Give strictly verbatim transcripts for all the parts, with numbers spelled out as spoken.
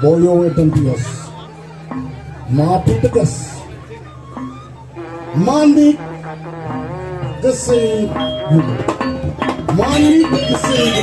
Boyo wénten tios. Mapiteges. Manik gesing. Manik gesing.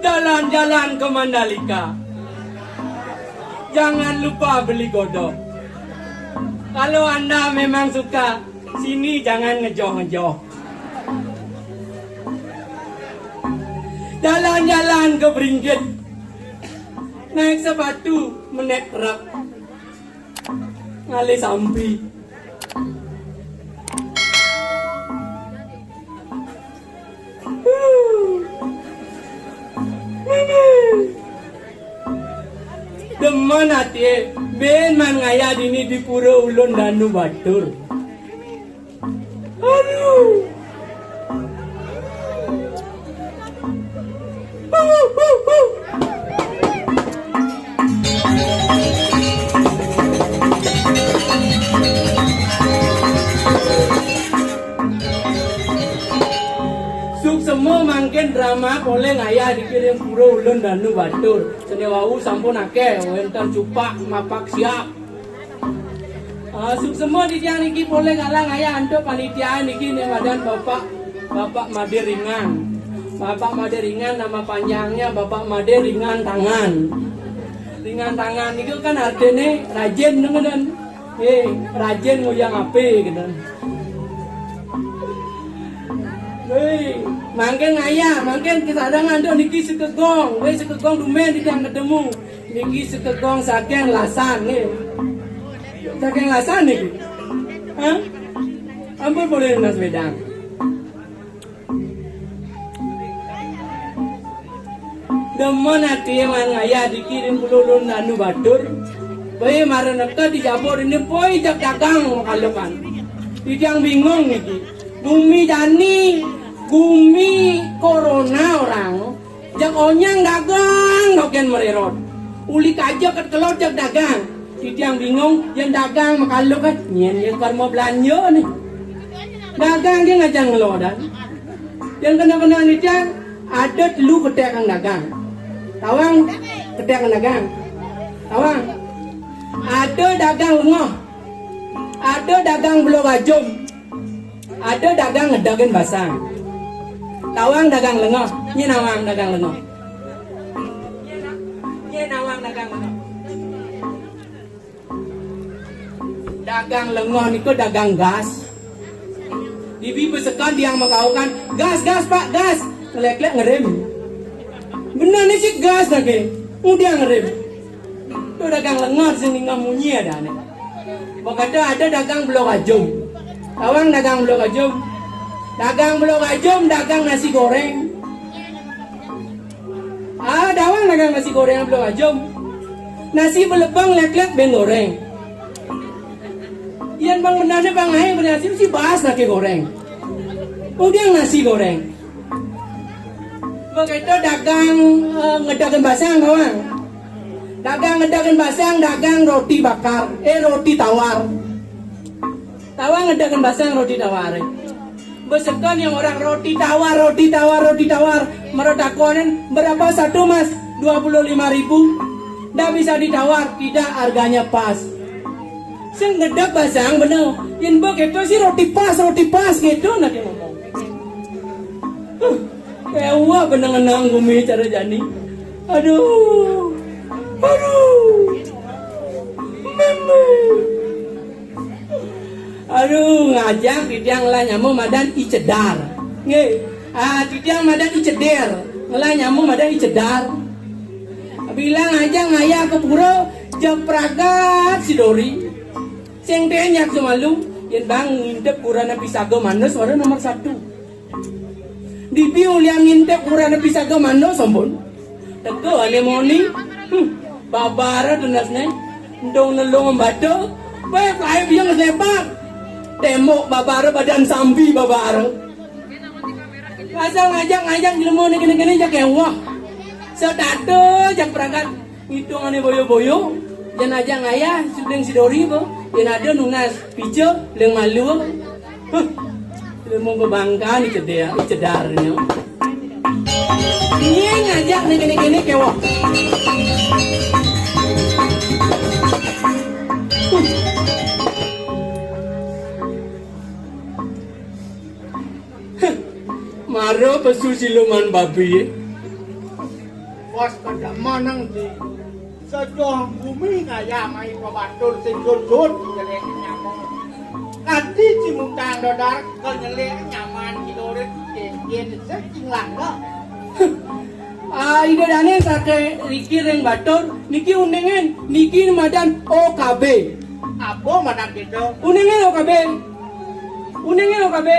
Jalan-jalan ke Mandalika. Jangan lupa beli godok. Kalau Anda memang suka, sini jangan ngejoh-ngejoh. Jalan-jalan ke Beringgit. Naik sepatu, menek truk. Ngalih sampi. Demen atie, ben maan ngayah dini di pura ulun Danu Batur. Aduh. Suksma mangkin drama polih ngayah dikirim pura ulun Danu Batur. Sane wau sampun akeh, wenten Cupak, Mapak Siap. Ah, suksma titiang niki polih ngalang ayah antuk panitia niki, ne madan Bapak, Bapak Made Ringan. Bapak Made Ringan, nama panjangnya Bapak Made Ringan Tangan. Ringan Tangan niku kan artine rajin, ngoten. Eh, rajin ngoyang ape, gitu. Hei, mangkin ngayah, mangkin kesadangan dok niki sekegong. Weh, sekegong dumen titiang ketemu. Niki sekegong saking Lasan, nggih. Saking Lasan niki. Hah? Ampun, boleh Mas Wedang. Demen ati man ngayah dikirim pura ulun Danu Batur. Bae mara neka di jabur ini poi jak dagang makalukan. Titiang bingung niki. Gumi jani, gumi corona orang. Jak onyang dagang dogen mererot. Uli kaja ket kelod jak dagang. Titiang bingung, yen dagang makaluk kan. Nyen yen karma belanja nih. Dagang dia ngajang ngelodan. Yen kena-kena titiang, ada telu ketek kang dagang. Tawang ketek kang dagang. Tawang. Ada dagang lengoh. Ada dagang belog ajum. Ada dagang ngedagin basang. Tawang dagang lengoh, nyi nawang dagang lengoh. Nyi nawang dagang lengoh. Dagang lengoh niku dagang gas. Dibi besekan tiang makaukan, "Gas, gas, Pak, gas." Ngelek-lek ngerem. Bener nih sih gas lagi. Udah ngerem. Tuh dagang lengoh sing ninggal munyi ada nih. Pokoknya ada dagang belog ajum. Tawang dagang belog ajum. Dagang belog ajum, dagang nasi goreng. Ah, tawang dagang nasi goreng belog ajum. Nasi belebang lek-lek ben goreng. Yan bang benarnya bang ae bernasi mesti bahas nasi goreng. Udah nasi goreng. Begitu dagang, eh, ngedagang basang tawang. Dagang ngedagang basang, dagang roti bakar, eh, roti tawar. Tawar ngedagang basang, roti tawar. Besekon yang orang roti tawar, roti tawar, roti tawar. Mara takonin, "Berapa satu, Mas?" "Dua puluh lima ribu." Ndak bisa ditawar, tidak, harganya pas. Sing ngedek basang bener. Yen mbok gitu sih roti pas, roti pas gitu, nah dia ngomong. Huh, ewa beneng-eneng gumi cara jani. Aduh. Aduh. Meme. Aduh, ngajak titiang lah nyama madan I Cedar. Nggih. Ah, titiang madan I Ceder. Ngelah nyama madan I Cedar. Bilang aja ngayah ke pura, jepragat si Dori. Sing tenyak semalu, yen bang ngintip kurana pisaga manus wara nomor satu. Dibi ulian ngintip kurana pisaga manus, ampun. Teka ane moni. Hmm, babara tunasne. Ndong nelong bata. Bae, bae biang sepak. Tembok babara, badan sambi babara. Asal ngajak-ngajak jelema ne kene-kene jak ewah. Setata jak perangkat ngitungane boyo-boyo. Yen ajak ngayah suling si Dori bo. Yen ada nunas pica leng malu. Huh. Jelema bebangka ni cedar, ni cedarnya. Ini ngajak ne kene-kene kewah. Huh. Mara pesu siluman babi. Bos kada manang di sejoh bumi ngayah mai pabatul sing jujur nyelek nyamuk. Kanti cimutang dodar ke nyelek nyaman kidorit cincin sing langga. Ah, ida dane sake riki ring batur, niki uningan, niki madan O K B. Apa madan kita? Uningan O K B. Uningan O K B.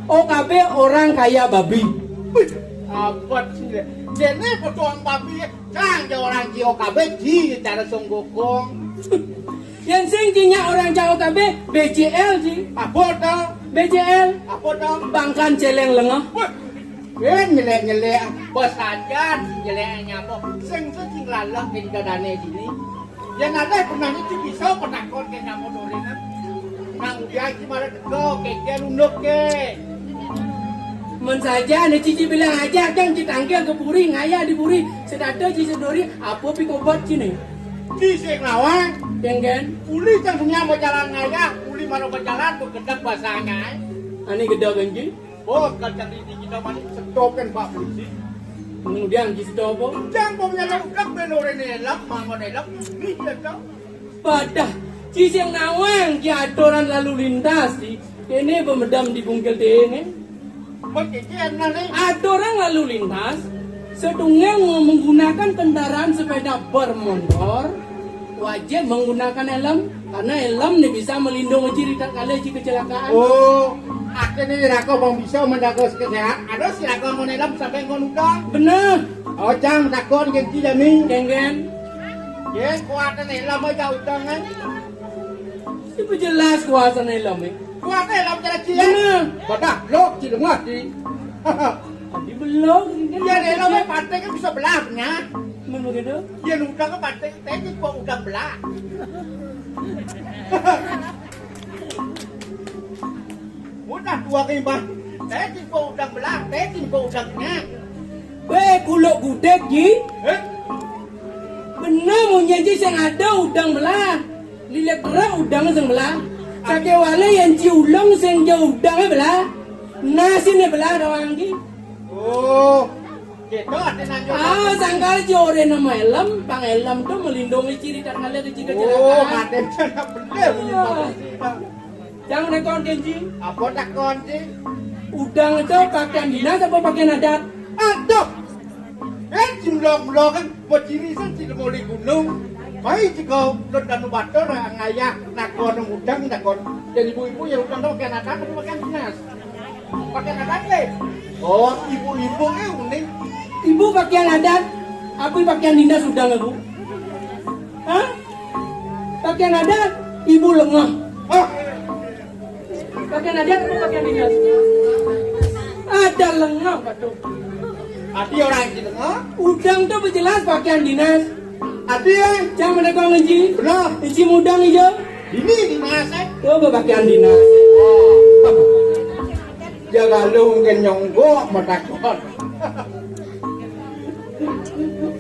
O K B orang kaya babi. Wih, apa sih? Dene potongan babi, kang ja orang ji O K B ji cara songgokong. Yang sing jinya orang ja O K B, B J L ji. Apa to? B J L. Apa to? Bangkan celeng lengah. Wih, ben nyelek-nyelek, bos aja nyelek nyapa. Sing sing lalak tinggal dane dini. Yen ada pernah itu bisa petakon ke nyamuk dorina. Nang udah iki malah teko, keke runduk ke. Men saja ne cici bilang aja kan citangkil ke puri, ngayah di puri. Sedata cici dori, apa pi kobat cine? Di sing lawan. Denggen. Uli kan punya berjalan ngayah, uli malah berjalan, berkedap bahasanya. Ani gedok ganji. Oh, kacang ini kita mani stop kan Pak Polisi. Kemudian di stop apa? Jangan kau punya lengkap ben orang ni elak, mangan elak, ini dia tahu. Padah, ci sing nawang ki aturan lalu lintas di. Ini pemedam di bungkil dene. Begitu ya, nah, ni. Aturan lalu lintas, sedungnya menggunakan kendaraan sepeda bermotor, wajib menggunakan helm, karena helm ni bisa melindungi diri tak kala ci kecelakaan. Oh, akhirnya rako bang bisa menjaga kesehatan. Ada si rako mau helm sampai kau nuda. Bener. Oh, cang takon ganti jami. Denggen. Ye, kuatan helm aja utang kan. Itu jelas kuasa helm ni. Kuatan helm cara cia. Bener. Badah, lok ci lengah ci. Di belok. Ya, helm ni pantai kan bisa belahnya. Mana begitu? Ya, nuda ke pantai, tadi kok udah belah. Udah dua ribu. Tadi kok udah belah, tadi kok udah kenyang. Weh, kuluk gudeg ji. Eh? Bener munyi ji sing ada udang belah. Lilit gerak udang sing belah. Sakewale yang ci ulung sing ja udang belah. Nasi ni belah doang ji. Oh. Gitu, ada nanya. Ah, sangkal ji ore nama helm, pang helm tu melindungi ciri tak kala kecil kecil. Oh, ada cara bener. Jangan rekon kenji. Apa takon ji? Udang itu pakaian dinas apa pakaian adat? Aduh. Eh, jumlah-jumlah kan berdiri sing di lemoli gunung. Mai jika lo danu batur ngayah nakon udang takon. Jadi ibu-ibu ya udang dong kena takon pakaian dinas. Pakaian adat le. Oh, ibu-ibu eh unik. Ibu pakaian adat, apa pakaian dinas udang aku? Hah? Pakaian adat, ibu lengah. Hah? Pakaian adat apa pakaian dinas? Ada lengah, Pak. Ati orang di lengah. Udang tu berjelas pakaian dinas. Ati, eh? Cang meneko ngenci. Bener. Ici mudang ijo. Ini di mana, eh? Oh, pakaian dinas. Ya, kalau mungkin nyonggok, metakon.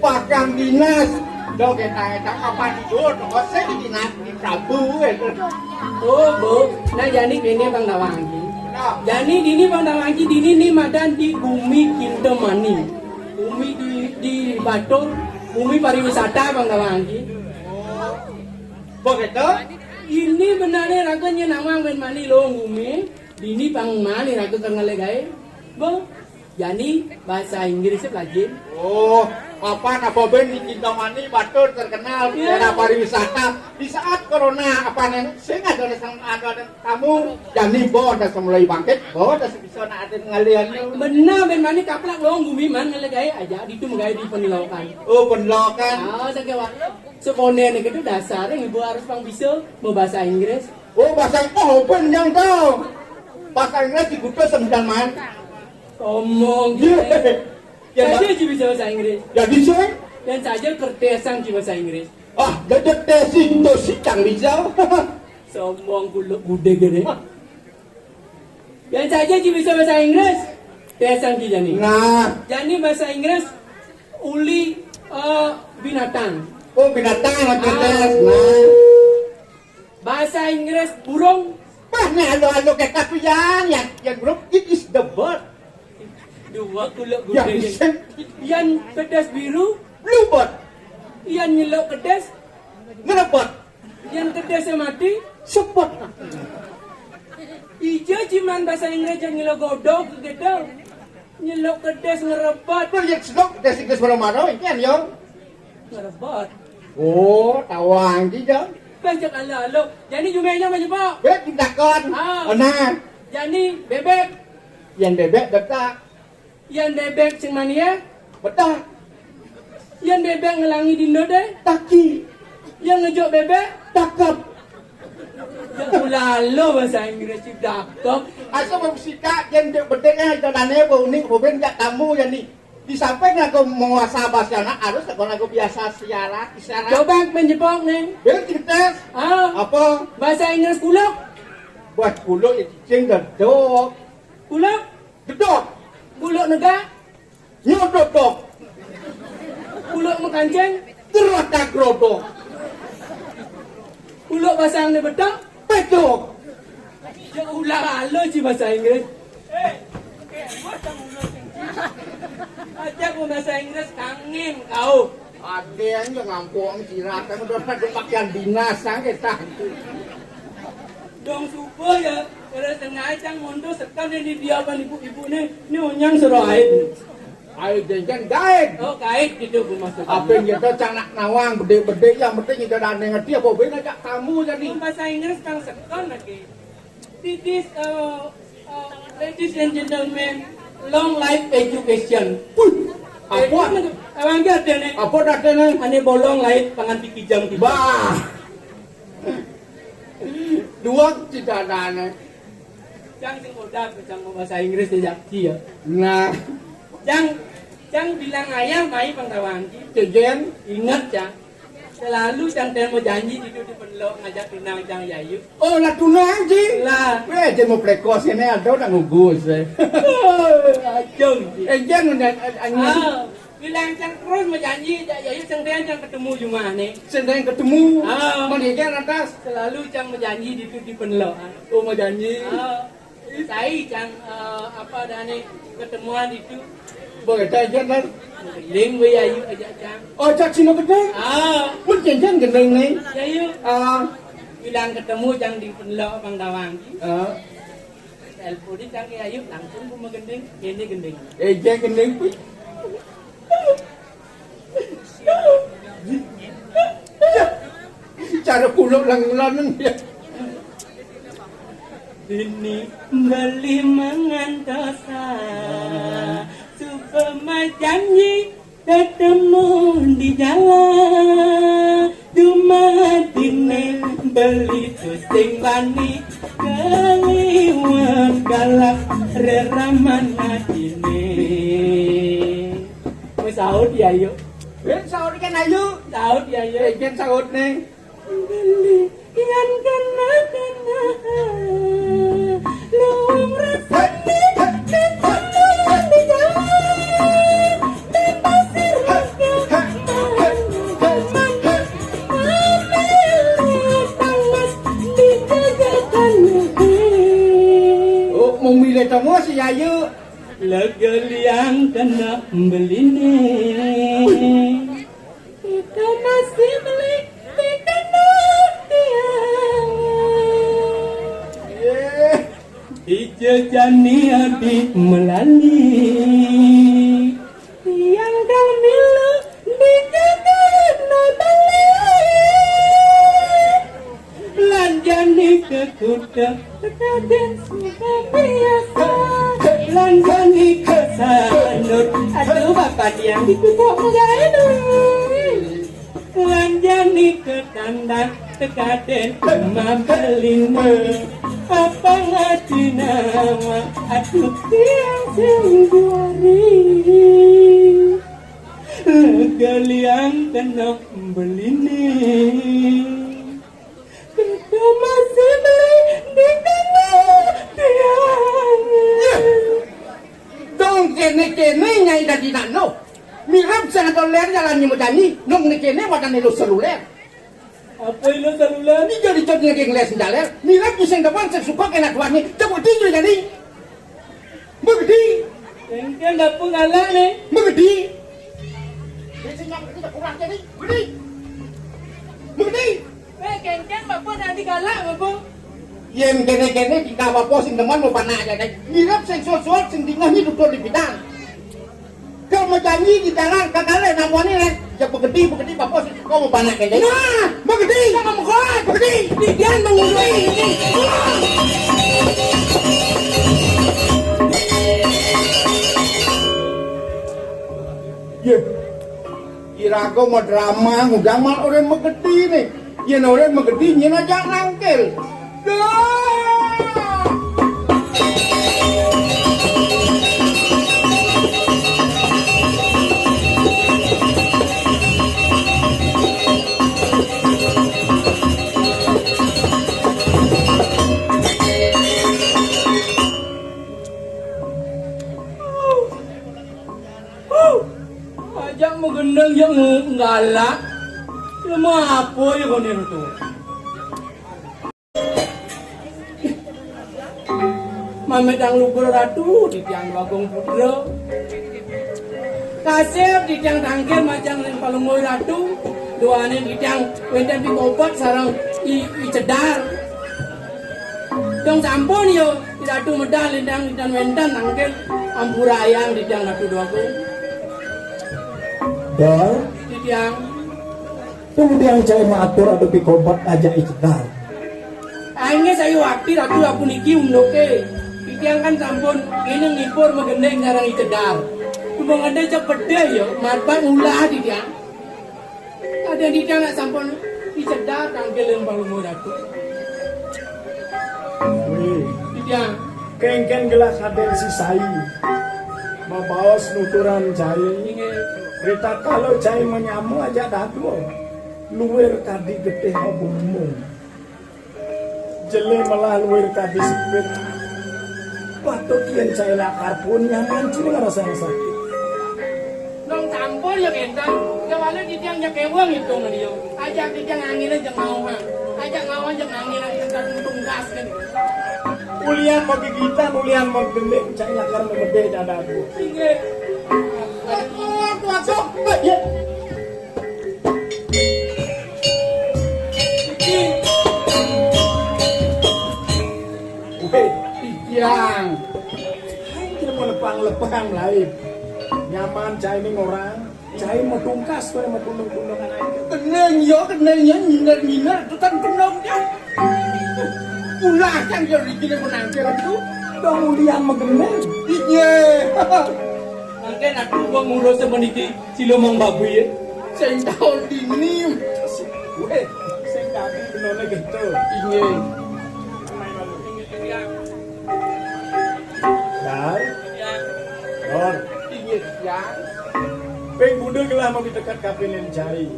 Pakaian dinas. Dok, kita, kita kapan tidur? Dok, saya di dinas, di Prabu, eh. Oh, Bu. Nah, jani kene Bang Dawangki. Nah. Jani dini Bang Dawangki, dini ni madan di Bumi Kintamani. Bumi di, di Batur, bumi pariwisata Bang Dawangki. Begitu? Ini benane raga nyen nawang ben mani lung bumi, dini pang mani raga kal ngalih gaé. Bo, jani bahasa Inggris pelajin. Oh, apa napa ben di Kintamani Batur terkenal daerah pariwisata. Di saat corona apa nih? Sing ada sang ada tamu, jani bo ada semulai bangkit, bo ada bisa nak ada ngalian. Benar, ben mani kaplak lung bumi man ngalih gaé aja, ditu magaé di penlokan. Oh, penlokan. Ah, sakewa. Sekolah ni gitu dasar ibu harus pang bisa mau bahasa Inggris. Oh, bahasa Inggris, oh, ben yang tahu. Bahasa Inggris di kutu sembilan man. Omong. Iya. Ya, saja Pak. Ci bisa bahasa Inggris. Ya, bisa. Dan saja kertesan ci bahasa Inggris. Ah, jadi tesi itu sih cang bisa. Sombong kuluk gudeg gini. Yang saja ci bisa bahasa Inggris. Tesan ci jani. Nah. Jani bahasa Inggris uli, eh, binatang. Oh, binatang, ah. Tes. Nah. Bahasa Inggris burung. Bah, nih, halo, halo, kayak kapian, ya, ya, burung, it is the bird. Dua kuluk gudeg. Ya, bisa. Yang kedas biru. Blue bird. Yang nyeluk kedas. Ngerebot. Yang kedesnya mati, sepot. Ija ciman bahasa Inggris yang nyeluk godok gitu. Nyeluk kedes ngerebot. Lu lihat selok, des Inggris marah-marah, ini kan, yo. Ngerebot. Oh, tawang ji, Jang. Banyak ala-ala. Jani jumenya banyak, Pak. Bebek tindakan. Ah. Nah. Jani bebek. Yang bebek detak. Yan bebek sing mani ya? Bedak. Yan bebek ngelangi dindo deh? Taki. Yan ngejuk bebek? Takep. Ya ulalo bahasa Inggris si dakep. Asa mau sika yen dek bedek eh, janane bau ning boben jak tamu ya nih. Di samping aku menguasa bahasa anak harus aku lagu biasa siaran isyarat. Coba menjepok nih. Bil dites. Ah. Apa? Bahasa Inggris kuluk. Buat kuluk ya cicing gedok. Kuluk. Gedok. Kuluk negak. Nyododok. Kuluk mekancing. Gerodak-gerodok. Kuluk basang di bedak. Pedok. Ya ulah alo ji bahasa Inggris. Eh, eh, macam ulah sing. Aja ku bahasa Inggris kangin kau. Ada yang ngampung sirah kan udah ada pakaian dinas sang kita. Dong subuh ya, pada setengah cang mundur sekan ini dia apa ibu-ibu nih, ini unyang suruh aib. Aib jangan gaib. Oh, gaib gitu bu maksudnya. Apa yang kita cang nak nawang bede-bede yang penting kita dah ngerti apa beda jak tamu jadi. Oh, bahasa Inggris kang sekan lagi. This is, uh, uh, ladies and gentlemen, long life education. Puh, apa? Abang dia ada nih. Apa dah ada nih? Ane bolong lain pangan pikijam kita. Bah. Dua tidak ada nih. Cang sing udah cang mau bahasa Inggris ya, Ci, ya. Nah. Cang, cang bilang ayah mai pang tawang, Ci. Cejen. Ingat, Cang. Selalu cang temu janji itu di penelok ngajak tunang cang yayu. Oh, lah tunang, Ci. Lah. Weh, jen mau plekos ini ada udah ngugus, eh. Oh, ajeng, Ci. Eh, jen udah, eh, eh, ah. Bilang cang terus mau janji, jak yayu cang tayang cang ketemu jumah nih. Cang tayang ketemu. Ah. Mana ikan atas? Selalu cang mau janji di tu di penelok, ah. Oh, mau janji. Ah. Sai cang, eh, apa dah nih ketemuan itu. Boleh dah jen kan? Gending we yayu aja cang. Oh, cak sino gede? Ah. Mun jen jen gending nih. Yayu. Ah. Bilang ketemu cang di penelok Bang Dawang. Ah. Telepon di cang yayu langsung ku mau gending. Ini gending. Eh, jen gending. Cara kuluk lang-laneng ya. Ini beli mangan dosa, suka majanji ketemu di jalan. Dumatine beli tusing bani kaliwat galak reraman atine. Wis saut ya yuk. Wis saut kan ayu. Saut ya, ya. Wis saut nih. Beli yang kena-kena. Luwung rasane, ketemu di jalan. Di pasir. Oh, mau milih temu si ayu. Lega liang kena beline. Kita masih beli di kandang tiang. Ija jani adi melali. Tiang kang milu di kandang beli. Lanjani ke kuda, Raden sudah biasa. Lanjani ke sanur. Aduh, Bapak Diang, dipupuk gawe duit. Lanjani ke tandan, tekaden mabelina. Apa ngerti nama? Aduh, tiang sing juari. Lega liang kena beline. Kita masih beli di kandang tiang. Yeh. Dong kene-kene nyai dadi nano. Mirip sing ada ler jalan nyemedani, nong ne kene wadane lo seluler. Apa ilo seluler? Ni jadi jod ngegeng les ndaler. Mirip sing depan sing suka kena tuane. Coba tinju jadi. Megedi. Kengken dapur galak nih. Megedi. Biasanya megedi tak kurang jadi. Megedi. Megedi. Eh, kengken bapak nanti galak bapak. Yen kene-kene tingkah apa sing demen mau panak aja deh. Mirip sing suat-suat sing dingah ni tutur di bidang. Kau mau janji di dalam kakale namanya nih. Ya begedi, begedi bapak sing kau mau panak aja. Nah, begedi. Sama mengkot. Begedi. Didian mengurus. Ye. Iraga mau drama ngundang man orang megedi nih. Yen orang megedi nyen aja nangkil. Dah. Huh. Ajak magendeng ya ng-, nggalak. Ya mau apa ya kono itu? Mamedang lugur ratu di tiang bagong putra. Kasep di tiang tangkil majang ring palungguh ratu. Duane di tiang wenten pikobet sareng i, i cedar. Dong sampun yo, Ratu medal lintang dan wenten nangkil ampurayang di tiang Ratu Doagung. Dol, di tiang. Tunggu tiang cai matur adu pikobet aja i cedar. Angge sayu wakti Ratu aku niki unduke. Di tiang kan sampun ini ngipur magendeng sareng i cedar. Cuma ngede cepet deh yo, marbat ulah di tiang. Ada di tiang nak sampun i cedar tangkil ring palungguh Ratu. Wih. Di tiang. Kengken gelah kaden si sai. Mabaos nuturan cai. Inggih. Ritatkala cai manyama ajak dadua. Luir kadi getih mabumung. Jelé melah luwir kadi sipit. Patut yén cai lakar pun nyaman cai ngrasani sakit. Nong campur ya kénten, ya wala titiang ya kéwang itung dia. Ajak titiang angin aja ngawang. Ajak ngawang aja angin aja kan untung gas kan. Ulian mau gigitan, ulian mau gending, cai lakar mau gedé dadaku. Inggih. Aduh, aduh, aduh. Ya. Wéh, Titiang. Hai, kira mau lepang-lepang lain. Nyaman cai ning orang. Cai medungkas kowe medundung-dundung anak itu. Keneng ya, keneng ya, nyiner-nyiner, itu kan keneng ya. Ulah kan ya rikine menangkir itu. Dong ulian megeneng. Iya. Mangke aku gua ngurus semeniki. Sila mang babu ya. Sing taun dini. Wéh, sing tadi benone gitu. Inggih. Dar. Lor. Inggih, Yang. Ping buda gelah mapiteket kapining cai.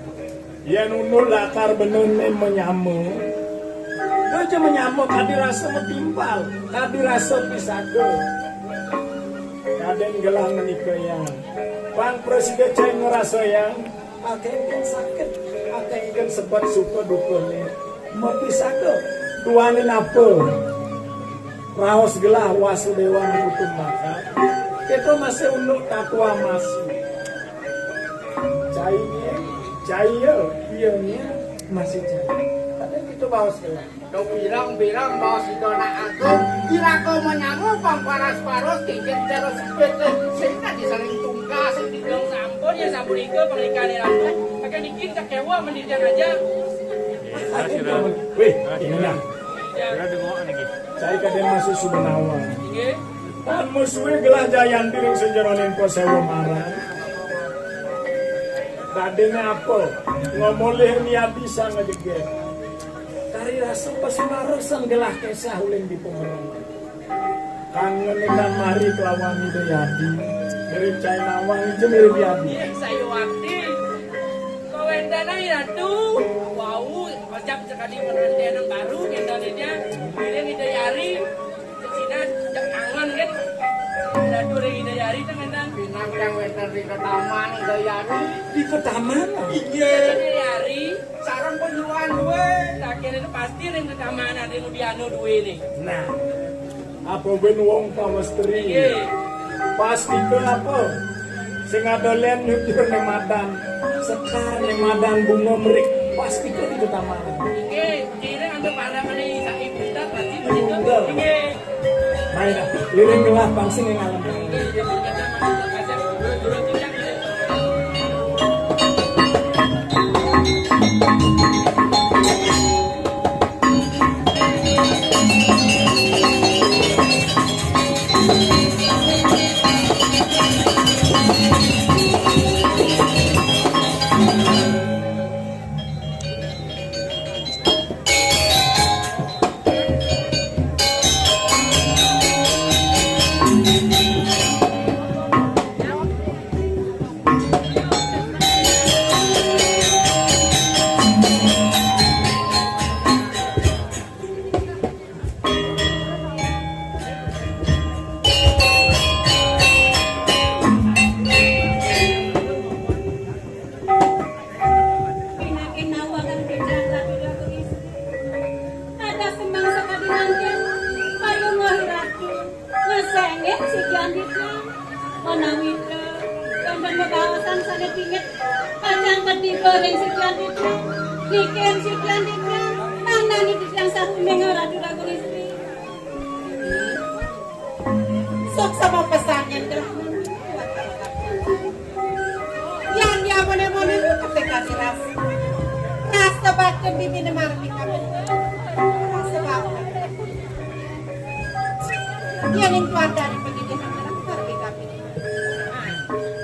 Yén unduk lakar benehné manyama, aja manyama kadi rasa matimpal, kadi rasa pisaga. Kadén gelah ngenikayang. Pang prasida cai ngrasayang, akéh éngkén sakit, akéh éngkén sebet suka dukané. Mapisaga, duaning apa? Raos gelah Wasudéwa Kutumbaka. Kéto masih unduk tatua masih. Cai nyén, cai ya, iya nyén, masih cai. Tapi kita baos gelah. Dong birang-birang baos Ida Anak Agung, iraga manyama pang paras-paros, kengken terus sing tadi saling tungkas, sing didong sampun, ya sampun ika, panglikane ratu, akan ikin kakewa mendidian aja. Wih, ini nah. Cai kadén masuk sudah nawang. Inggih. Tan musuhe gelah Jayanti ring sajeroning Pasewa Maran. Dadine apa? Ngomolih miadi sang ngejegek. Kari rasa pasinarosan gelah kesah uling di pemenang. Kangen ikan mari kelawan Ida Yadi. Mirip cai nawang ija mirip Yadi. Iya, saya wakti. Kawéntenan Ratu. Wau, ojak sekali pengantin baru, kita dia. Miring Ida Yari. Cina jak kangen kan. Ratu ring Ida Yari itu kan. Pinang yang wénten ring ketaman Ida Yari. Di ketaman? Iya. Ida Yari. Sareng penyuluhan duwe. Akhirnya itu pasti ring ketaman ada yang udiano duwe nih. Nah. Apa ben wong pawestri? Nggih. Pastika apa? Sing ada len nyujur ning madan. Sekar ning madan bunga merik. Pastika di ketaman. Nggih, kira ada para mene saki buta pasti begitu. Nggih. Main dah. Liring gelah pang sing ing alam. Pinakin nawa kang pikiran Ratu Dagung Istri. Ada semang sakadi nangkin, payu ngohi Ratu. Ngesengin si Jandika. Menawita, wénten bebaosan sané pingit, pacang ketiba ring si Jandika. Nikin si Jandika, nandani titiang sahuning Ratu Dagung Istri. Sok sama pesannya, Yan dia mone-mone lu ketika diras. Rasa bakti bibine marmi kabeh. Rasa bakti. Yan yang keluar dari pendidikan marmi kabeh.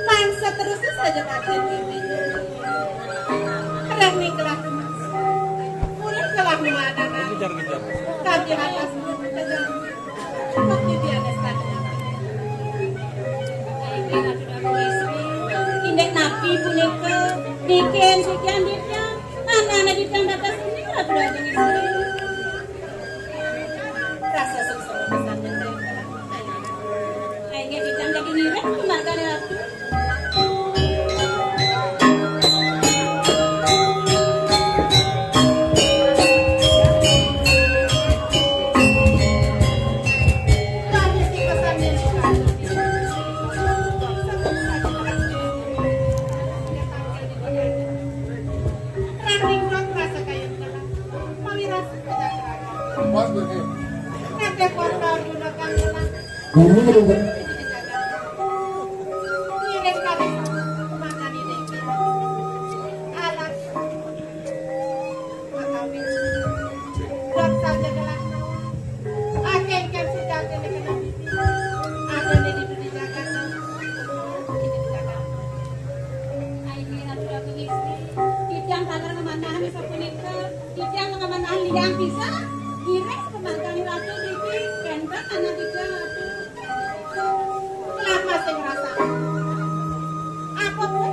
Man seterusnya saja bakti ini. Kerah nih kelah kemas. Mulai kelah mana? Kejar-kejar. Kaki atas, kejar. Inggih, Ratu Dagung Istri. Indik napi punika? Nikin, sikian, dikian. Anak-anak dikian dados ini, Ratu Dagung Istri. Rasa suksma pesan. Inggih, dikian dadi ngiring, margane Ratu. Bos, bos. Ngiring kali makan ini. Alat makawin. Buat saja gelas mawar. Akeh kan sudah kena kena. Ada di dunia Jakarta. Ini di Jakarta. Aini Ratu Ratu Istri. Titiang taler ngemanahan sapunika. Titiang ngemanahan liang pisan. Ngiring pemangkani Ratu niki. Kenten anak titiang Ratu. Telah masih ngerasa. Apa pun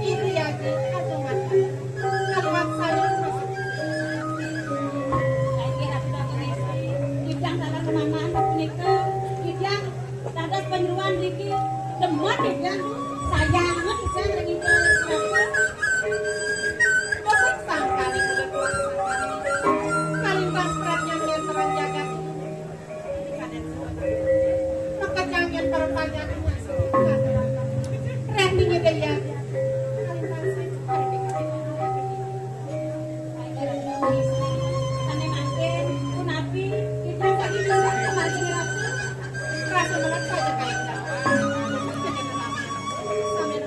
Ini ya, Ji, aduh, mata. Kalimat saya masih. Saiki Ratu Ratu Istri, Idang dalam penamaan punika, Idang dados penyuluhan niki, demen Idang, sayang Idang ring Idang Ratu. Boten sangkali kula kuasa. Kalimbang pradnyan yen terang jagat. Makejang yen para panjak. Reh niki ya. Kalimbang sing Sane mangkin, punapi, kita tadi bisa kembali lagi. Rasa melek saja kayak kita. Sami.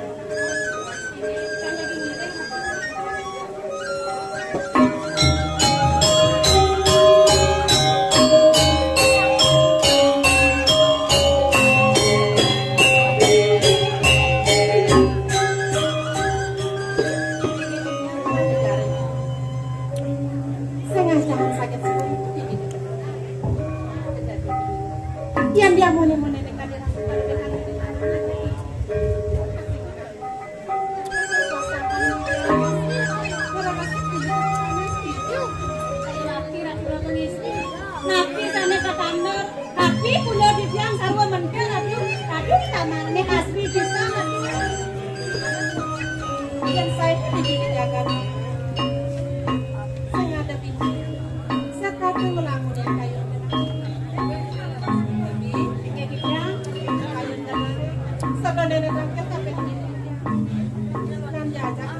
Kan lagi ngiring. Sing ancang saged. Yen dia muni-muni ning kadi rasa. Napi sane katamel? Tapi kula Didiang sarwa mendel, aduh, aduh, tamane asri pisan, aduh. Yen saya di jagat, saya ada bingung. Saya kata ngelamun yang kayu. Jadi, ya, Didiang, kayu tenang. Sabar nenek bangkit sampai di sini. Kan diajak.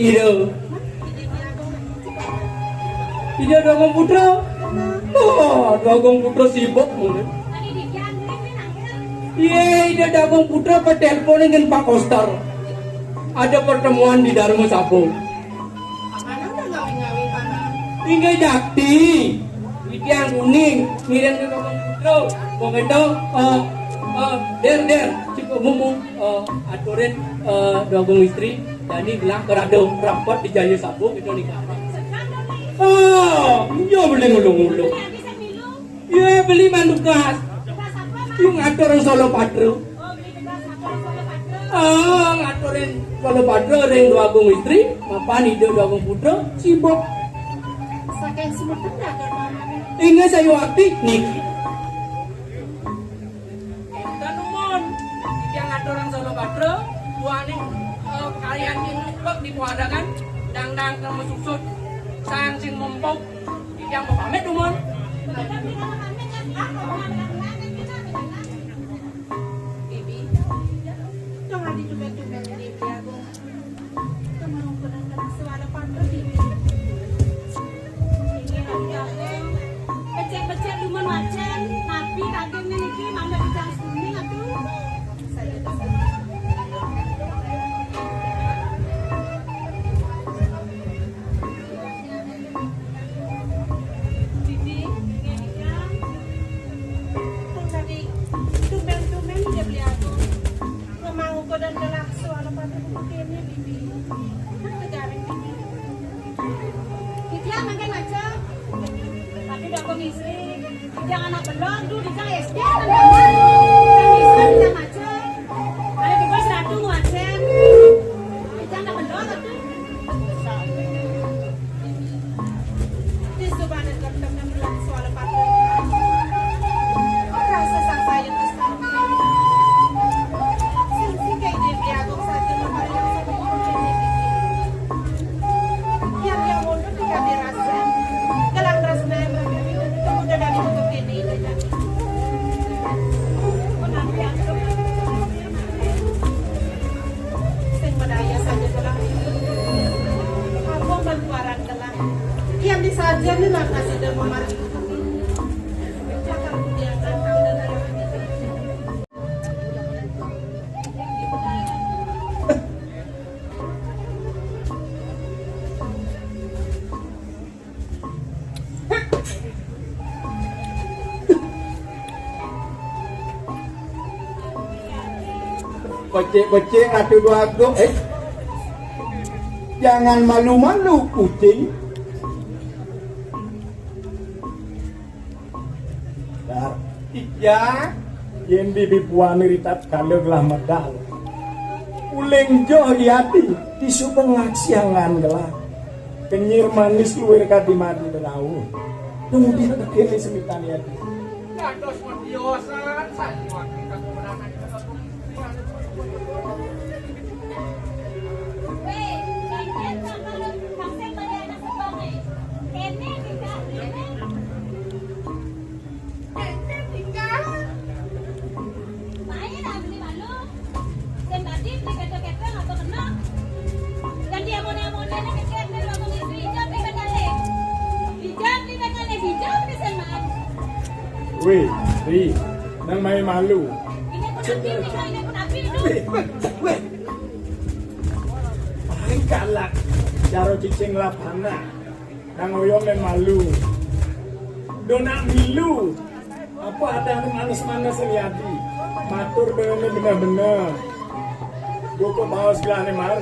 Iya. Iya, Dagong Putra. Oh, Dagong Putra sibuk mungkin. Iya, iya, Dagong Putra petelpon dengan Pak Kostar. Ada pertemuan di Dharma Sabo. Inggih jakti. Witiang kuning, ngiring ke Dagong Putra. Monggo, eh, eh, Der, Der, cukup mumu, eh, aturin, eh, Dagong Istri. Dani gelang kerada rapat di Jaya Sabo, kita nikah. Oh, iya, beli ngulung-ngulung. Iya, beli mandukas. Yung ngatur Solo Padro. Oh, ngaturin Balapadra ring Dwagung Istri, mapan Ida Dwagung Putra, sibuk. Saking semeton jagat paman. Inggih sayuwakti niki. Enten numun, titiang ngaturang Balapadra, duaning, eh, kalian inupek di pawadangan, dangdang kang masuksud, sang sing mumpuk, titiang pamit numun. Bibi, dong adi tumben-tumben Bibi Agung. Kemangkunan kena suara pantu Bibi. Ini Bibi Agung. Becek-becek dumun wacen, napi kagem niki mangga dijang kuning atuh. Saya Bibi, nggih, Kang. Tong tadi tumben-tumben dia beli aku. Memang uko dan kelas Saja ni lah kasih dia memargi. Becik-becik Ratu Dua Agung, eh. Jangan malu-malu, kucing. Dar. Iya, yén bibi puané ritatkala gelah medal. Uling joh yadi, disuba ngaksiangan gelah. Kenyir manis luir kadi madu dadauh. Dumugi kéné semitan yadi. Dados matiosan, sajiwa kita kemenangan. Wéh, Ri, nang malu. Wéh, wéh, wéh. Paling galak. Cara cicing lap anak. Nang oyong nén malu. Dona milu. Apa adané manis-manis yadi. Matur bener-bener. Buka baos gelahné mara.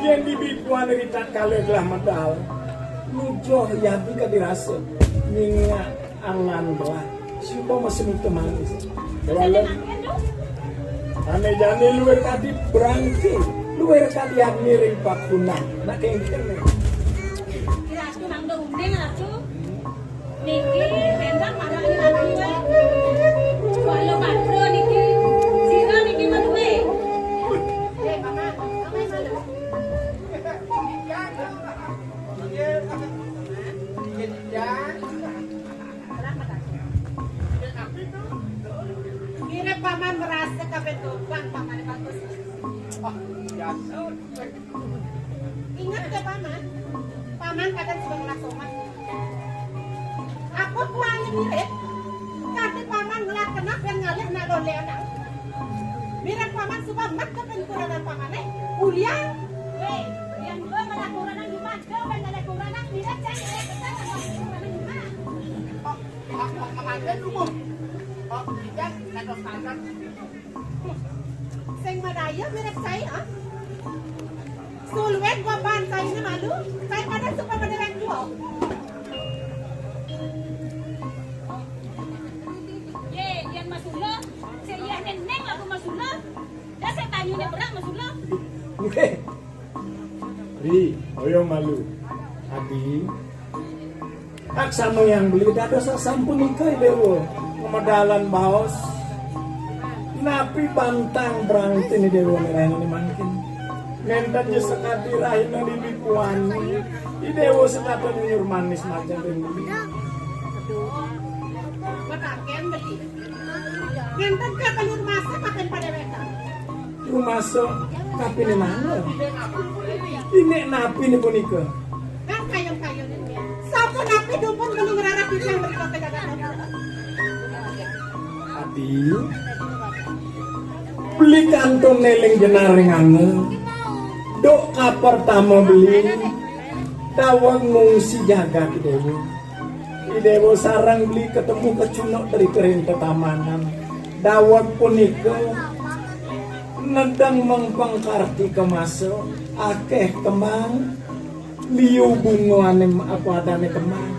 Yén bibi puané ritatkala gelah medal. Nujoh yadi kadi rasa. Nyingak angan gelah. Suba masem manis. Kéwala. Ané jani luir kadi brangké. Luir kadi ngiring pakunan. Nak kéngkén. Ratu mangda uning, Ratu. Niki, éndang marani Ratu, eh. Kuala Batra niki. Sira niki madué. Eh, Mama, Mama malu. Mirip paman merasa kabéh topan paman bagus. Ingat ya, Paman? Paman kadang sudah ngelah somat. Apa kuali mirip? Kadé Paman ngelah kenap dan ngalih nak lolé anak. Mirip Paman suba mat ke pengkuranan Paman, eh? Ulian. Wéh, yang dua ngelah kuranan di mana? Dua ngelah kuranan, mirip saya ngelah pesan sama kuranan di mana? Oh, oh, oh, Paman, dan dulu. Oh, tidak, kata standar. Sing madaya mirip cai, ah? Suluén gua ban cainé malu, cai pada suka pada wék dua. Yé, yén masula, sing yé nénéng lagu masula. Dah saya tanya né berak masula. Ri, oyong malu. Adi, aksama yang beli dados sasampunika Déwa ngamedalang baos. Napi bantang brangtiné Déwa nirahinané mangkin? Nénten ja sakadi rahina bibi puané, I Déwa setata nyuyur manis majeng ring beli. Mataken beli. Nénten ka beli rumasa kapin padéwékan. Rumasa kapiné mangga? Inék napiné punika? Kan kayun-kayun. Sapunapi dumun beli ngrarah titiang mrika ka jagat. Adi, beli kantun éling jenar ring anga. Duk kapertama beli, daweg ngungsi jagat Déwa. I Déwa sareng beli katemu kacunduk drika ring tetamanan. Daweg punika nedeng mengpeng kartika masa, akéh kembang, liu bunga ané apa adané kembang.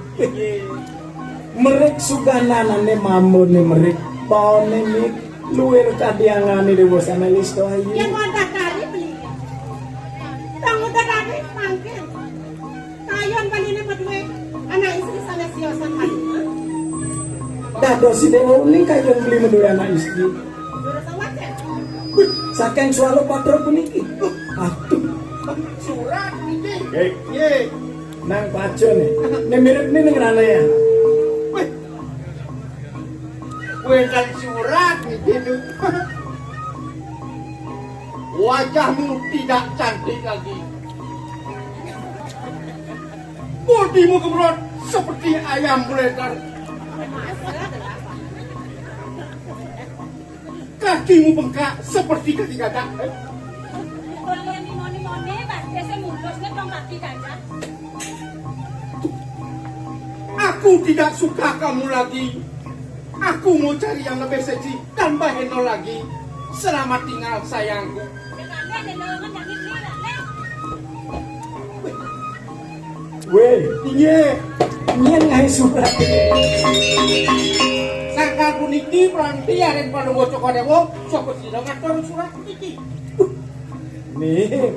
Merik sugananané mambané merik, baoné mit, luir kadi angané Déwa sané lista ayu. Yén wantah kari beli. Tang udah kari mangkin. Kayun baliné madué anak istri sané siosan mati. Dados I Déwa uning kayun beli madué anak istri. Jurus awat ya? Saking swala patra puniki. Aduh. Surat niki. Nggih. Nggih. Nang paca né. Né mirip né ning rana ya. Wéh. Wénten surat niki, Duk. Wajahmu tidak cantik lagi. Bodimu gemrot seperti ayam beledar. Kakimu bengkak seperti kaki gajah. Kalian di moni-moni, biasa mulus nih, tong kaki gajah. Aku tidak suka kamu lagi. Aku mau cari yang lebih seksi dan baheno lagi. Selamat tinggal, sayangku. Weh, inggih. Nyén ngaé surat. Sangkal puniki, Pranti, arén Palungguh Cokor Déwa, sapa sira ngatur surat puniki? Nih.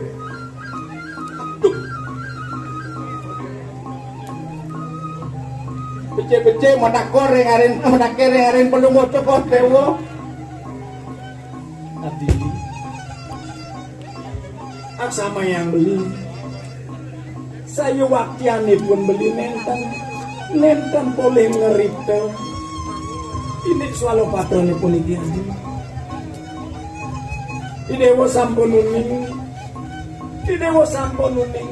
Becik-becik menaker ring arén, menaker ring arén Palungguh Cokor Déwa. Adi. Aksamayang beli. Sayuwaktianipun beli nénten, nénten polih ngripta indik swalopatranipun Adi. Idéwa sampun uning, Idéwa sampun uning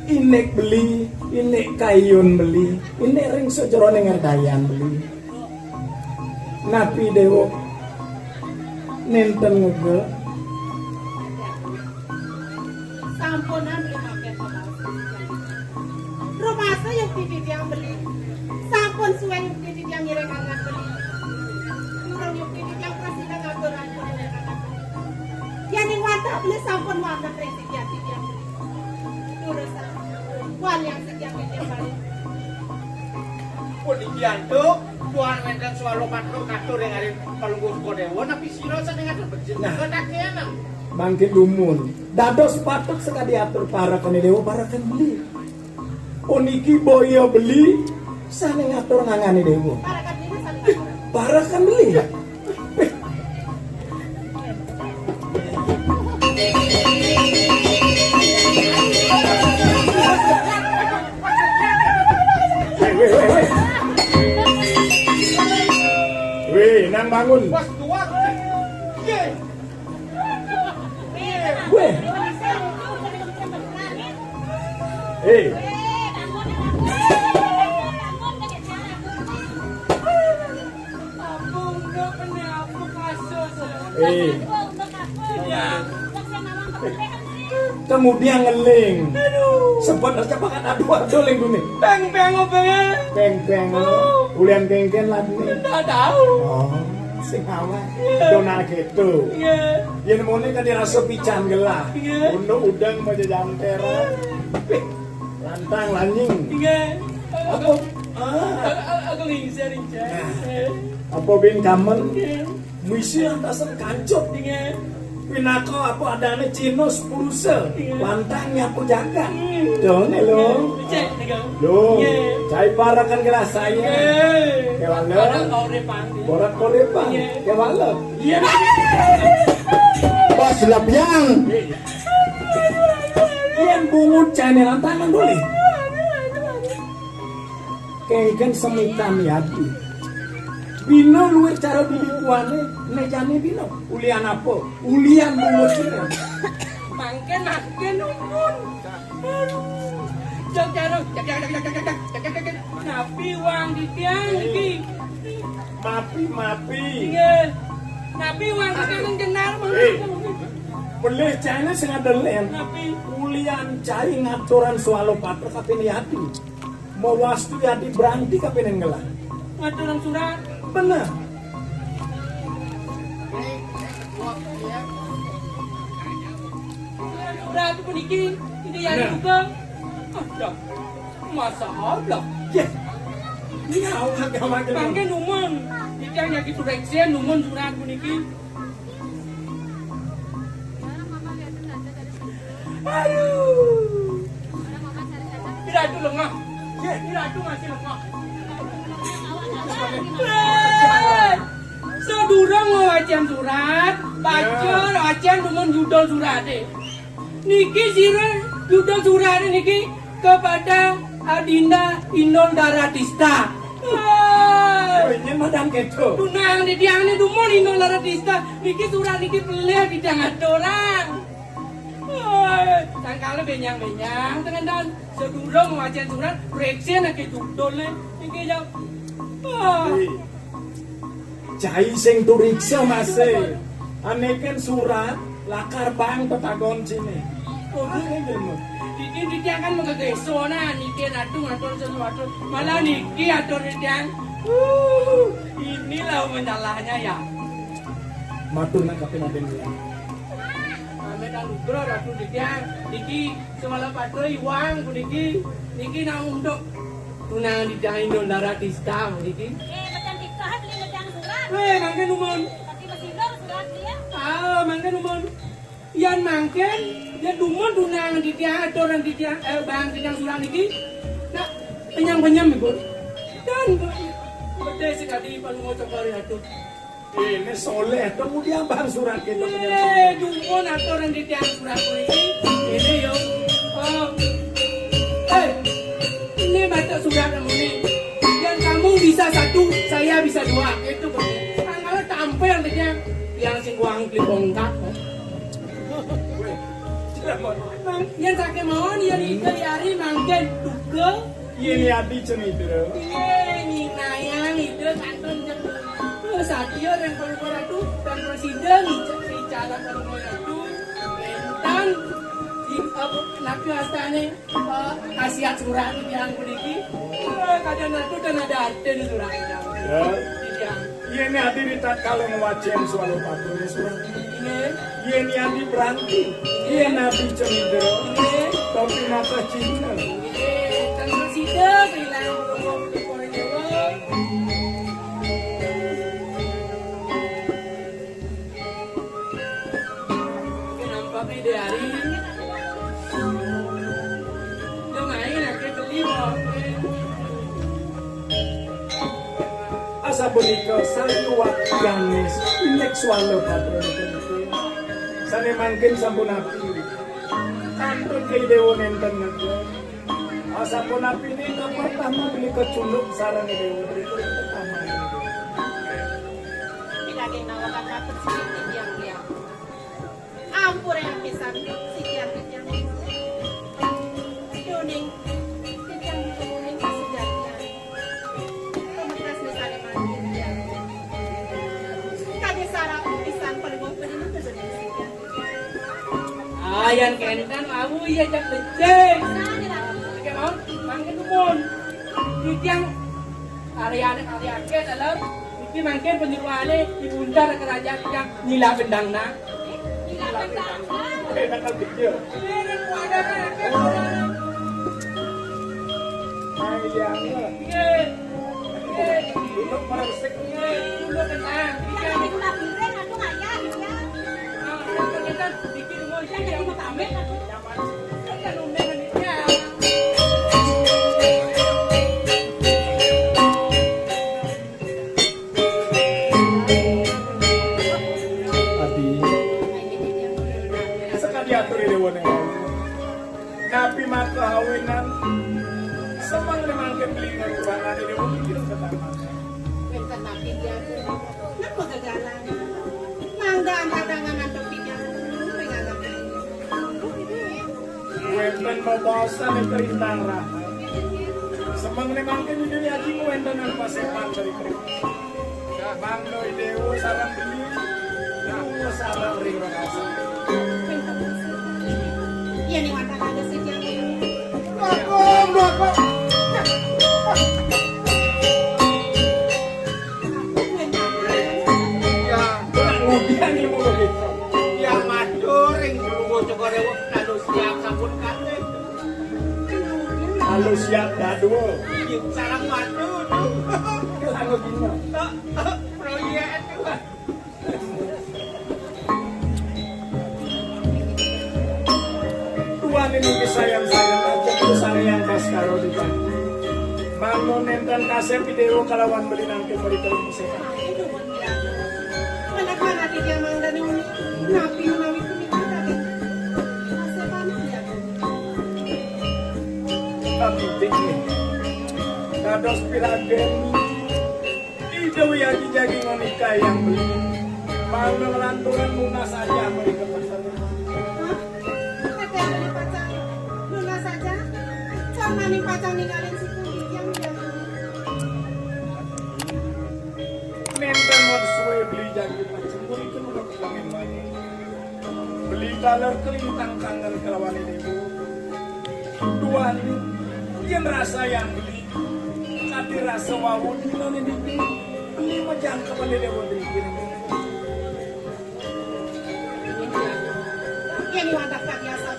indik beli, indik kayun beli, indik ring sajeroning erdayan beli. Napi Déwa nénten ngega? Sampunang beli makin pemalas. Rumasa yukti titiang beli. Sampun suwé yukti titiang ngiring angan beli. Durung yukti titiang prasida ngaturang pun ngiring angan beli. Yén ing wantah beli sampun wantah ring titiang titiang beli. Durusang. Waliang titiang titiang beli. Puniki antuk, tuan wénten swalopatra katur ring arén Palungguh Cokor Déwa, napi sira sané ngatur becik? Nah. Katakénang. Mangkin dumun. Dados patut sakadi atur parekané Déwa, parekané beli. Puniki boya beli sané ngatur ngangané Déwa. Parekané beli. Wéh, wéh, wéh, wéh. Wéh, nang bangun. Wah, tuak. Yé. Wéh. Héi. Héi. Kemudian ngeling. Aduh. Sebut aja pakai aduh aduh ling dunia. Peng peng apa ya? Peng peng. Oh. Ulian kengken lah dunia. Nggak tahu. Oh, sing awak. Iya. Dona gitu. Iya. Yen mone kan dirasa pican gelah. Iya. Unduk udang mau jajan tera. Lantang lanying. Inggih. Apa? Ah. Aku, aku, aku ngingsir, Inggih. Nah. Apa bin kamen? Inggih. Misi lantasan kancut. Inggih. Pinaka apa adane Cina sepulusa. Inggih. Lantang nyapu jagat. Hmm. Done lo. Cek, nika. Lo. Inggih. Cai parakan gelas saya. Inggih. Kewala. Ada kau repang, ya. Borat kau repang. Inggih. Kewala. Iya. Pas labiang. Inggih. Yen bungut jane lantangan boleh. Kengken semitan yadi. Bina luwih cara dilipuane, ne jane bina. Ulian apa? Ulian bungut sira. Mangke, mangke nuwun. Aduh. Jog jaruk, jag, jag, jag. Napi wang titiang iki? Mapi, mapi. Inggih. Napi wang titiang jenar mangke? Eh. Pelih cainé sing adelen. Napi? Ulian cai ngaturan swalopatra kaping yadi. Mawastu yadi branti kaping ngelah. Ngaturan surat. Bener. Surat puniki, Ida Yani. Bener. Juga. Aduh, masalah. Ya. Ini awak agama kita. Mangke numun. Titiang yagi sureksen numun surat puniki. Aduh. Ira Ratu lengah. Ira Ratu masih lengah. Eh, sadurung ngwacén surat, baca, ya, wacén numun judul suraté. Niki sira judul suraté niki kepada Adinda Inul Daratista. Ah. Oh, ini madang keto. Tunang di tiang ini dumun Inul Daratista. Niki surat niki pelih di tiang aturang. Sangkala benyang-benyang tengen dan. Sedurung ngwacen surat, preksen ake judulne. Iki ya. Ah. Cai sing turiksa masih. Aneken surat lakar bang petagon sini. Oh, ini ilmu. Diki, diki akan menggegeso, nah, niki ratu ngatur sesuatu. Malah niki atur titiang. Uh, inilah masalahnya ya. Matur nak kaping aden ya. Amit anugrah ratu titiang. Niki sewala patra iwang puniki. Niki nak untuk tunangan titiang Inul Daratista puniki. Eh, macam titiang beli macam surat. Weh, mangke numun. Tapi masih surat dia. Ah, mangke numun. Yan mangken, ya dumun tunangan titiang, aturan titiang, eh, bang titiang surat niki. Nah, penyang-penyang, Ibu. Dan betul sekali Palungo Cokor Ratu. Ini soleh, kemudian bang surat kita penyang. Eh, dumun aturan titiang surat niki. Ini yo. Oh. Eh, ini baca surat kamu nih. Yang kamu bisa satu, saya bisa dua. Itu betul. Tanggal tampil titiang. Yang sing kuang klipongkak. Mang, yen sake mawon, yen Ida Yari mangken duka. Yen Yadi Cenidra. Nggih, nyinayang Ida kantun jeng. Satya ring Palungguh Ratu, dan presiden icak icala Palungguh Ratu. Entan di, apa, napi astane, eh, khasiat surat titiang puniki. Eh, kadang Ratu dan ada arti di surat titiang. Ya. Titiang. Yen adi ritatkala ngwacen swalopatrane surat. Nggih. Yen adi branti, yen adi cenidra, nggih, topi mata cina. Nggih, ten sida kehilangan pelungguh para dewa. Nampakne di hari. Yo main ake beli kok. Asapunika sayuwakti Ganis, inek swala patranipun. Sane mangkin sampun api. Kantun Dewa nenten nenten. Asapunapi nika pertama beli kecunduk sarang Dewa berikut pertama. Tidak ada yang nawakan matur sini tiang-tiang. Ampure pisan sikian titiang. Duning titiang duning kasujatian. Pemekas misalnya mangkin tiang. Kade sarap pisan pelebur pelinu kesudah sikian. Ayan kentan mau iya jak becek. Oke mau, mangkin dumun. Titiang Aryane karya akeh dalam iki mangkin penyuluhane dibuntar kerajaan yang nila bendangna. Nila bendangna. Enak kan pikir. Iya, iya. Iya. Iya. Untuk meresik. Iya, untuk tenang. Iya, itu lagi reng, aku ngayah, iya. Ah, kita bikin mau jadi yang pamit, aku. Adi, sekadi atur dewa ning wau. Napi maka awinan semeng ne mangke beli ngerubangane dewa mikir ketama. Wenten napi diatur? Napa gegalan? Mangga angkatangan antuk titiang ring anak. Wenten bebaosan ing kerintang rahat. Semengne mangkin Ida Aji ngwenten ing pasepan dari kerintang. Mangda Dewa sareng beli, Dewa sareng ring rahasan. Yen ing wantah kados sing. Loko, loko. Ya, ngudian ilmu begitu. Ya, matur ing Guru Cokor Dewa, kalau siap sampun kate. Kalau siap dadua. Sarang matur. Kalau gini. Proyek itu. Tuan ini sayang-sayang aja terus hari yang pas karo di. Mangno nenten kasep Dewa kalawan beli nangke mrika ing setan. Anak manati dia mangdane uni. Napi menawi punika kagem. Kasepan ya. Tapi pikir. Kados piragen. Ida Wiyaji jagi ngonika yang beli. Mangno lanturan munas aja mrika pasar. Hah? Kata yang beli Mani pacang ningalin si Kuliang, ya. Nénten mun sué beli jagi pacang beli kena pakai mani. Beli taler kelintang kangen kelawan ibu. Tuan, yén rasa yang beli, kati rasa wau dina ning dini. Beli mejang ka beli dewa dini. Yén iwang tak biasa.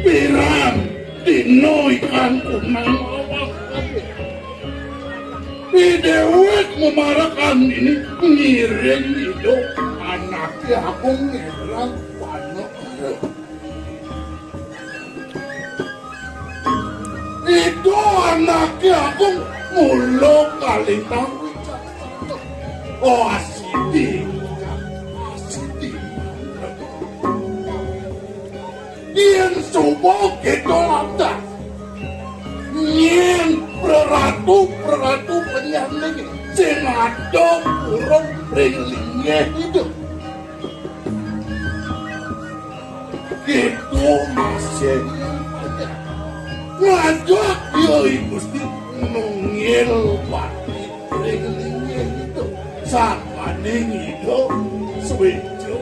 Pirang dina ikan kunang awak. I déwék memarakan ini ngiring Ida Anaké Agung ngeran panegara. Ida Anaké Agung mula kalintang wicaksana. Oh, asidi, asidi. Yén suba kéto lantas, nyén praratu-praratu penyanding sing ada purun ring linggih Ida. Kéto masih ngajak ia I Gusti nunggil pati ring linggih Ida. Sapaning Ida suéca.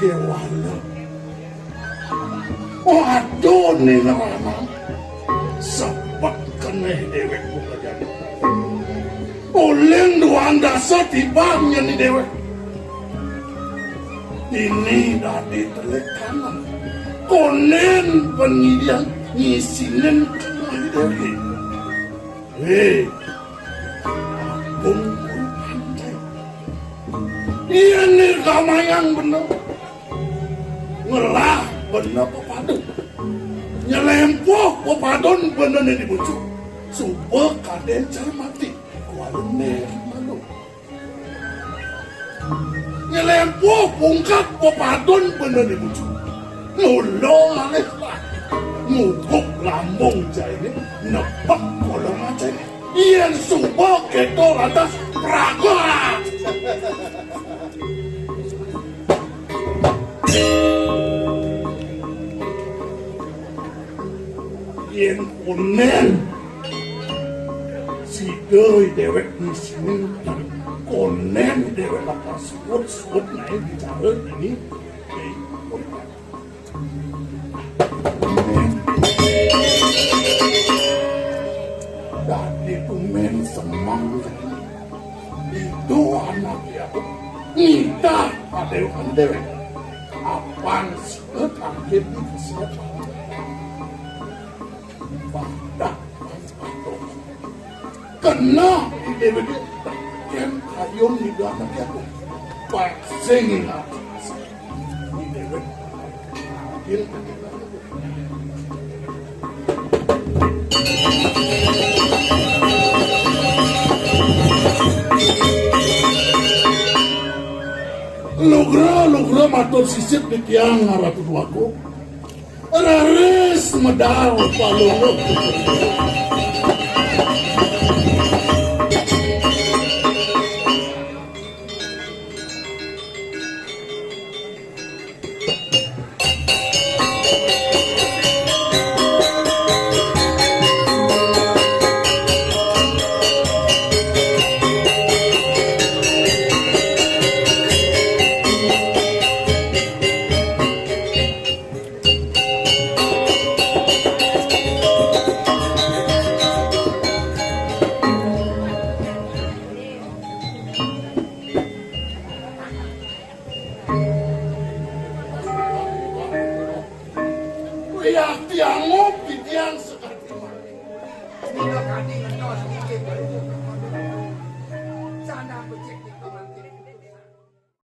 Kéwala. Waduh, ning lanang. Sepet keneh déwék buka jadi. Uling duang dasa tiban nyeni déwék. Ini dadi telik kanan. Konden pangidian ngisinin keneh déwék. Hé, Agung Pantai. Yén nirkamayang bener. Ngelah bener pepadon. Nyelempuh pepadon bener né dibucu. Suba kadén cai mati. Kuala né malu. Nyelempuh pungkat pepadon bener dibucu. Mula ngalih lah. Ngubuk lambung cainé, nepek kolongan cainé. Yén suba kéto lantas praga. Yén konden sida déwék ngisinin, konden déwék bakal suud-suud naé bicara ini. Dadi tumben semeng. Ida anaké aku nitah padéwékan déwék. Apan sida tangkil di kesehatan. Badak. Kena di déwék. Kén kayun di anaké aku. Paksing ingat. Di déwék. Tangkil. Lugra, lugra matur sisip di tiang Ratu Déwagung. Raris medal palungguh. Nang sekali terima. Nino kadi ngenos dikit.